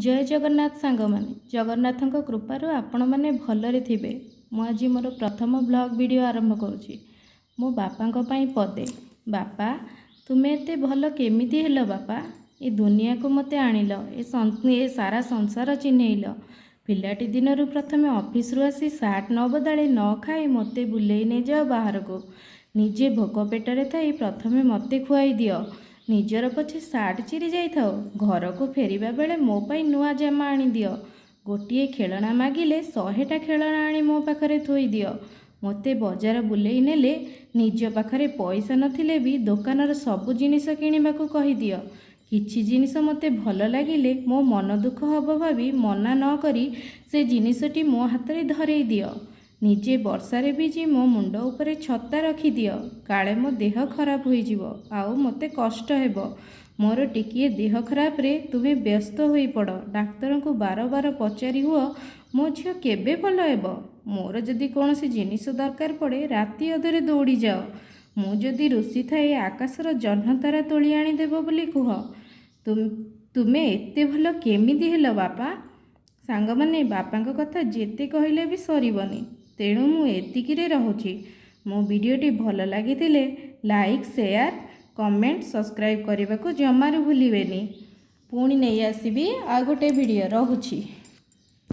ଜୟ ଜଗନ୍ନାଥ ସାଙ୍ଗମାନେ, ଜଗନ୍ନାଥଙ୍କ କୃପାରୁ ଆପଣମାନେ ଭଲରେ ଥିବେ। ମୁଁ ଆଜି ମୋର ପ୍ରଥମ ବ୍ଲଗ୍ ଭିଡ଼ିଓ ଆରମ୍ଭ କରୁଛି। ମୋ ବାପାଙ୍କ ପାଇଁ ପଦେ। ବାପା, ତୁମେ ଏତେ ଭଲ କେମିତି ହେଲ ବାପା? ଏ ଦୁନିଆକୁ ମୋତେ ଆଣିଲ, ଏ ସାରା ସଂସାର ଚିହ୍ନେଇଲ। ପିଲାଟି ଦିନରୁ ପ୍ରଥମେ ଅଫିସରୁ ଆସି ସାର୍ଟ ନ ବଦାଳି ନ ଖାଇ ମୋତେ ବୁଲେଇ ନେଇଯାଅ ବାହାରକୁ। ନିଜେ ଭୋକ ପେଟରେ ଥାଇ ପ୍ରଥମେ ମୋତେ ଖୁଆଇ ଦିଅ। ନିଜର ପଛେ ସାର୍ଟ ଚିରି ଯାଇଥାଉ, ଘରକୁ ଫେରିବା ବେଳେ ମୋ ପାଇଁ ନୂଆ ଜାମା ଆଣିଦିଅ। ଗୋଟିଏ ଖେଳଣା ମାଗିଲେ 100ଟା ଖେଳଣା ଆଣି ମୋ ପାଖରେ ଥୋଇଦିଅ। ମୋତେ ବଜାର ବୁଲେଇ ନେଲେ ନିଜ ପାଖରେ ପଇସା ନଥିଲେ ବି ଦୋକାନର ସବୁ ଜିନିଷ କିଣିବାକୁ କହିଦିଅ। କିଛି ଜିନିଷ ମୋତେ ଭଲ ଲାଗିଲେ ମୋ ମନ ଦୁଃଖ ହେବ ଭାବି ମନା ନ କରି ସେ ଜିନିଷଟି ମୋ ହାତରେ ଧରେଇ ଦିଅ। ନିଜେ ବର୍ଷାରେ ଭିଜି ମୋ ମୁଣ୍ଡ ଉପରେ ଛତା ରଖିଦିଅ, କାଳେ ମୋ ଦେହ ଖରାପ ହୋଇଯିବ ଆଉ ମୋତେ କଷ୍ଟ ହେବ। ମୋର ଟିକିଏ ଦେହ ଖରାପରେ ତୁମେ ବ୍ୟସ୍ତ ହୋଇପଡ଼, ଡାକ୍ତରଙ୍କୁ ବାର ବାର ପଚାରି ହୁଅ ମୋ ଝିଅ କେବେ ଭଲ ହେବ। ମୋର ଯଦି କୌଣସି ଜିନିଷ ଦରକାର ପଡ଼େ ରାତି ଅଧରେ ଦୌଡ଼ିଯାଅ। ମୁଁ ଯଦି ରୁଷିଥାଏ ଆକାଶର ଜହ୍ନତାରା ତୋଳି ଆଣିଦେବ ବୋଲି କୁହ। ତୁମେ ଏତେ ଭଲ କେମିତି ହେଲ ବାପା? ସାଙ୍ଗମାନେ, ବାପାଙ୍କ କଥା ଯେତେ କହିଲେ ବି ସରିବନି, ତେଣୁ ମୁଁ ଏତିକିରେ ରହୁଛି। ମୋ ଭିଡ଼ିଓଟି ଭଲ ଲାଗିଥିଲେ ଲାଇକ୍, ସେୟାର, କମେଣ୍ଟ, ସବସ୍କ୍ରାଇବ୍ କରିବାକୁ ଜମାରୁ ଭୁଲିବେନି। ପୁଣି ନେଇ ଆସିବି ଆଉ ଗୋଟେ ଭିଡ଼ିଓ। ରହୁଛି।